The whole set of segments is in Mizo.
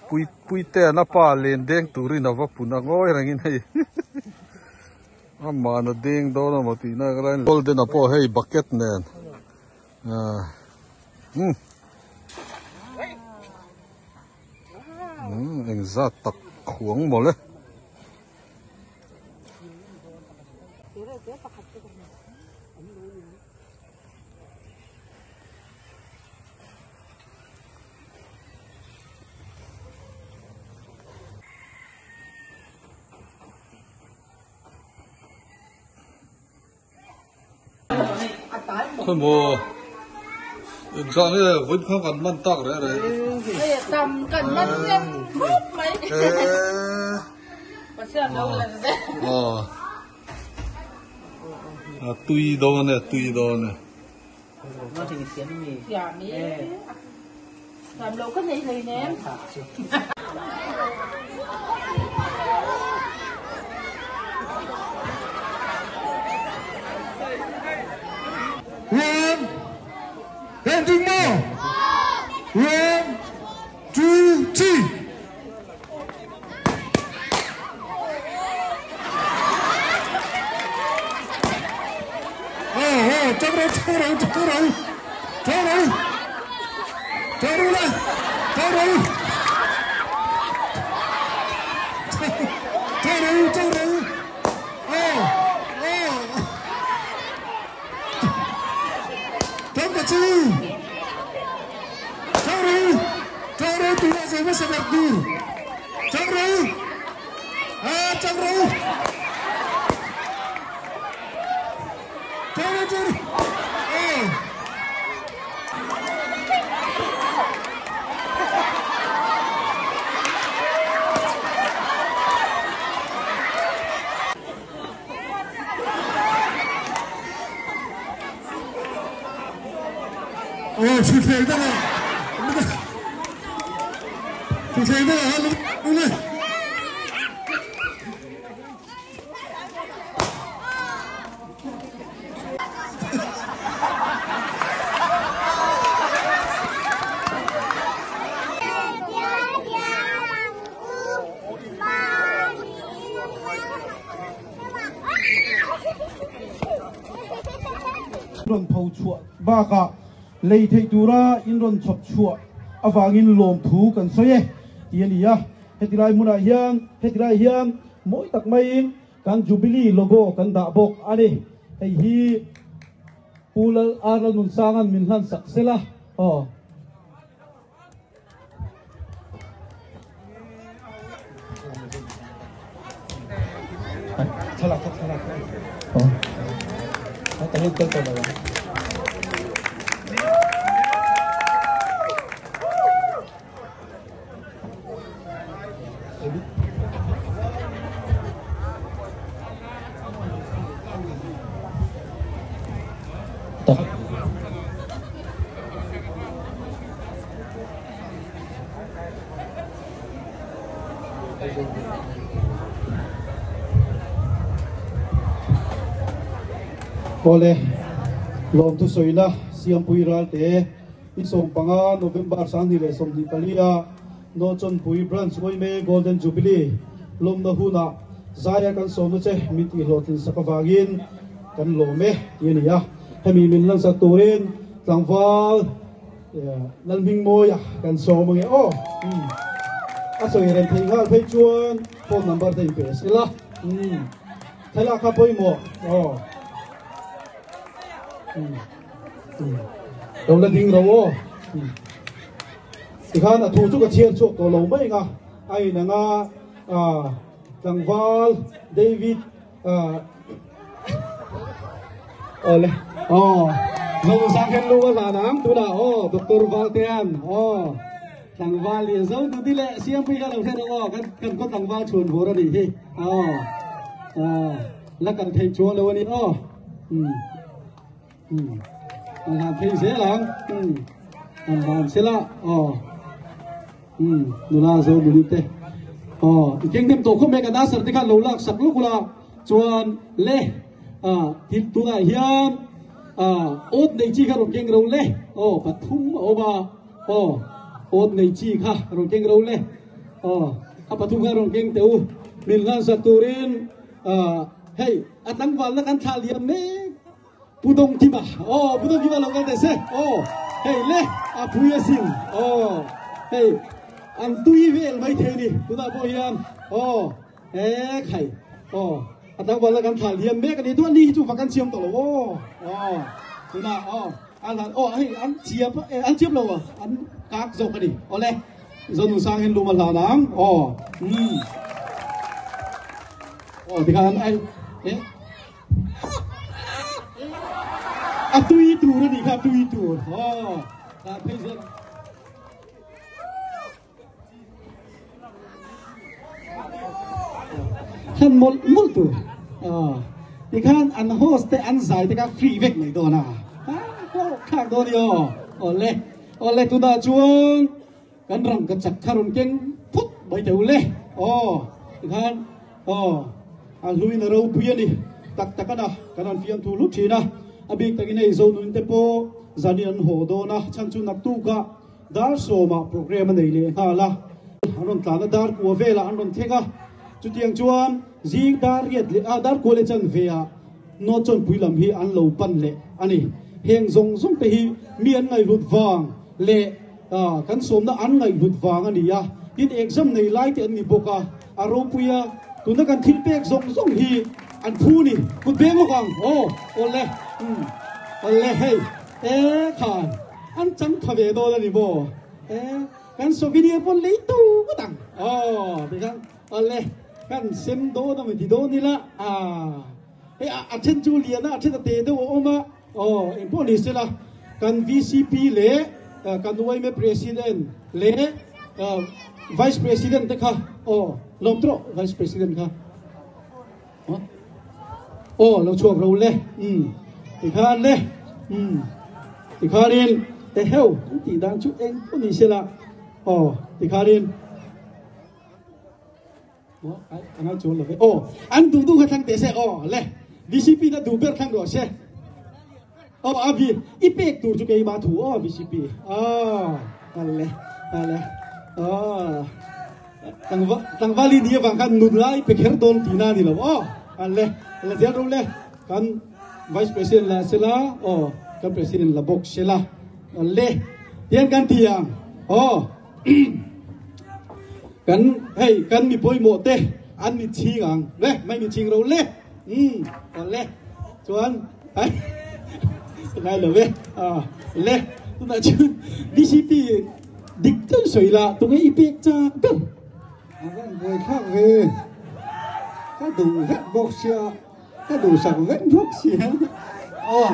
Pui Puitean a pa len deng turin a va pun a ngawi rengin hei amahna deng dawn a maw tihna ka lai golden a pawh hei bucket nen ah umm umm engzat tak khuang mawle. Khawimaw engzah nge vawiin kha kan man tak reh reh. Tam kan man hnem khawp mai. Pathian lo la zel. A tui dawn e tui dawn e. One, ending mo. One, two, three. Thuthleng dangah thuthleng dangah han lung le. Rawn tho chhuah bakah lei theih tura in rawn chhawp chhuah avangin lawmthu kan sawi e tih a ni a. Heti lai hmunah hian heti lai hian mawi tak maiin kan Jubilee logo kan dah bawk a ni. Hei hi Pu Lal Ar Lalnunsanga'n min hlan sak sela aw. Awle, lawmthu sawina Siampui Ralte i 15 November 2024 a Nawchawnpui Branch Uaime Golden Jubilee lawmna hunah zaia kan sawmna che min tihhlawhtlin sak avangin kan lawm e tih a ni a. Hemi min lansak turin tlangval Lalhmingmawia kan sawm ange aw. A sawi rem theih nghal phei chuan phone number te inpe sela. Thlalak kha pawimawh aw. Lo la ding ro aw. Tikhan a thu chu ka chhiar chhuak tawh lo mai ang a, a inang a tlangval David awle aw Zosang khen lu a hlan ang tunah aw Doctor Valtean aw tlangval lian zo tu ti leh Siampui kha lo hre rawh aw kan kan khaw tlangval chhun vur a nih hi aw la kan theih chuang lo a ni aw. Um an hlan thei zel ang um an hlan sela aw um nula zo nuli te aw i keng nem tawh khawp mai kan asar te khan lo lak sak lawk ula chuan le a thil tunah hian a awt nei chi kha rawn keng ro le aw pathum a awm a aw awt nei chi kha rawn keng ro le. Aw, a pathum kha rawn keng teh u. Min hlansak turin hei a tlangvalna kan thlah liam mek Pu Dawngkima. Aw, Pu Dawngkima lo kal teh se. Aw, hei le a pui asin. Aw, hei an tui vel mai thei ni tunah pawh hian. Aw, he khai. Aw, a tlangvalna kan thlah liam mek a ni. Tunah ni hi chu fak an siam tawh lo aw. Aw, tunah aw. An han aw hei an chiap an chiap lo a an kak zawk a ni awle Zonun sang hian lum a hlan ang aw umm aw tikhan ai eh a tui tur a nih kha tui tur aw tah phei chuan Khan mawlh mawlh tur tikhan an host te an zai te kha free vek mai dawn a thlak dawn i aw awle awle tunah chuan kan rang ka chak kha rawn keng phut mai teh u le aw tikhan aw a hluin a ropui a ni tak tak a na kan han fiamthu hlut thin a a bik takin hei Zonun te pawh zanin an haw dawn a chhan chu naktukah Dar sawmah programme a nei leh nghal a, an rawn tlan a, dar kua velah an rawn thleng a, chutiang chuan zing dar riat leh a dar kua leh chanve ah North Chawnpui lam hi an lo pan leh a ni. Heng zawng zawng te hi mi an ngaihhlut vang leh kan sawmna an ngaihhlut vang a ni a, tin exam nei lai te an ni bawk a, a ropui a, tuna kan thil pek zawng zawng hi an phu ni, kut veng lawk ang aw, awle, umm, awle hei, e khan. An chang tha ve dawn a ni maw? E, kan souvenir pawn lei to ngawt ang. Aw, tikhan awle, kan sem dawn a ti dawn ila, a, hei a then chu lian a, a then a te deuh a awm a, aw, engpawh ni sela, kan VCP leh kan yma President leh Vice President te kha, aw, lawm tawh Vice President kha. Aw lo chhuak ro le umm tikhan le umm tikhanin te heu an tih dan chu eng pawh ni se la aw tikhanin aw a ngai chuan lo ve aw an duh duh kha thlang teh se aw le VCP na duh ber thlang rawh se aw a vi i pek tur chu keimah thu aw VCP aw le le aw Tlangval i ni avang khan nun lai pe kher dawn tihna a ni lo aw. An le, la zel ro le, kan Vice President la sela aw, kan President la bawk sela. An le, tiang kan ti ang aw. Kan hei kan mi pawimawh te an mi chhing ang le, mai mi chhing ro le. Um, an le, chuan ai ngai lo ve. Le, tunah chuan DCP Dik deuh sawi la, tunge i pek chak ber? A van buai thlak ve, ka duh vek bawk sia, ka duhsak vek bawk sia. Aw,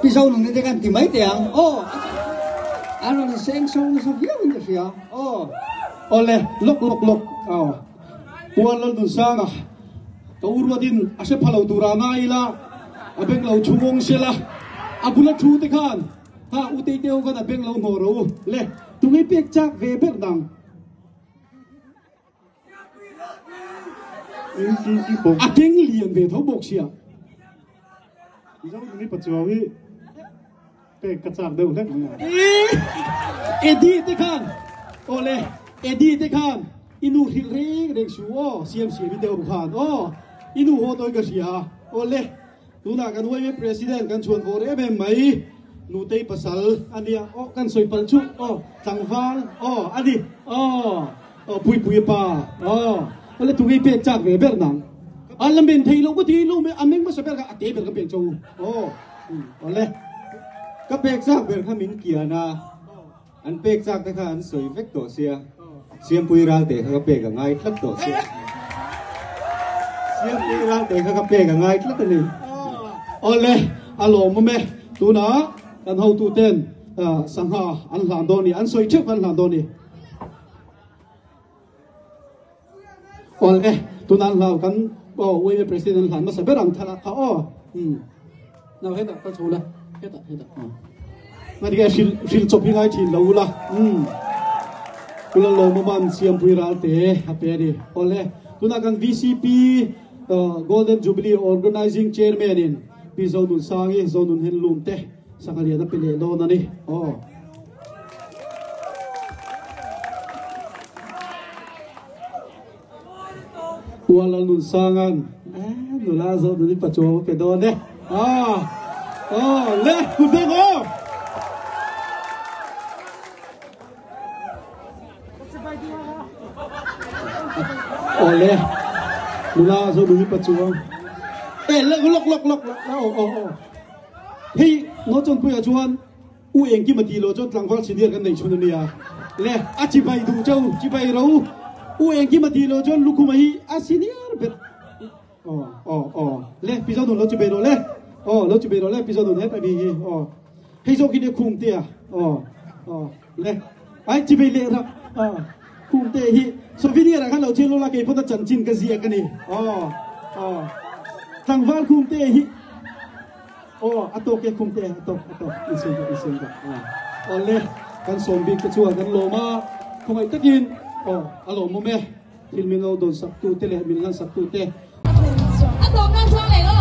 Pi Zonuni te kan ti mai teh ang, aw, a rawn seng so nasa viau in ka hria, aw. Awle, lawk lawk lawk, aw, Puan Lalnunsanga, ka u ruatin a hre pha lo tura ngai ila, a beng lo chhungawng sela, a bula thu te khan, Ha u tei teu khan a beng lo hnawh ro u le tunge pek chak ve ber dang. A keng lian ve tho bawk sia. Mizo nuni pachuau hi pek ka chak deuh hlek mai a. Eddie te khan awle Eddie te khan i nu hrilh reng reng su aw siam siam i deuh khan aw i nu haw tawi ka hria awle. Tunah kan YMA President kan chhuan vawr em em mai, Nutei pasal a nia, aw kan sawi palh chu, aw tlangval, aw a ni, aw aw Puipuia pa, aw awle tu ngei pek chak ve ber nang, a la men thei lo ka ti lo mai, a meng hmasa ber kha a te ber ka pek cho u, aw awle. Ka pek chak ber kha min kian a, an pek chak te kha an sawi vek tawh sia, Siampui Ralte kha ka pek a ngai tlat tawh sia. Siampui Ralte kha ka pek a ngai tlat a ni. Awle, a lawmawm e. Tunah kan hotuten sangha an hlan dawn ni, an sawi theuh kha an hlan dawn ni. Awle, tunah an hlau kan aw YMA President an hlan hmasa ber ang thlalak kha aw. Umm. Nau hetah kal chho la, hetah hetah. Ngatinge hril hril chawp hi ngai thin lo ula. Umm. Kula lawmawman Siampui Ralte a pe a ni. Awle, tunah kan VCP Golden Jubilee Organizing Chairman in Pi Zonun Sangi, Zonun Henlum te sangha lian a pe leh dawn a ni. Aw. Ualalnunsangan nula zo nuni pachuau pe dawn e ah oh le kut beng aw Awle nula zo nuni pachuau e le lok lok lok lok aw aw aw hei no chon puia chuan U Engkim a tih loh chuan tlangval senior kan neih chhun a nia. Le, a chibai duh cheu, chibai ro u. U Engkim a tih loh chuan Lukhuma hi a senior ber. Aw, aw, aw. Le, Pi Zonun lo chibai rawh le. Aw, lo chibai rawh le Pi Zonun hetah mi hi. Aw. Hei zawk hi nia Khumte a. Aw, aw. Le, ai chibai leh rak. Aw, Khumte hi souvenir ah khan lo thian lo la kei pawn a chanchin ka ziak a ni. Aw, aw. Tlangval Khumte hi. Aw a tawk e khum te a tawk a tawk i siam rawh i siam rawh aw aw le kan sawm bik te chuan kan lawm a khawngaih takin aw a lawmawm e thil min lo dawn sak tu te leh min lan sak tu te. A tawk nan chuang leh lo.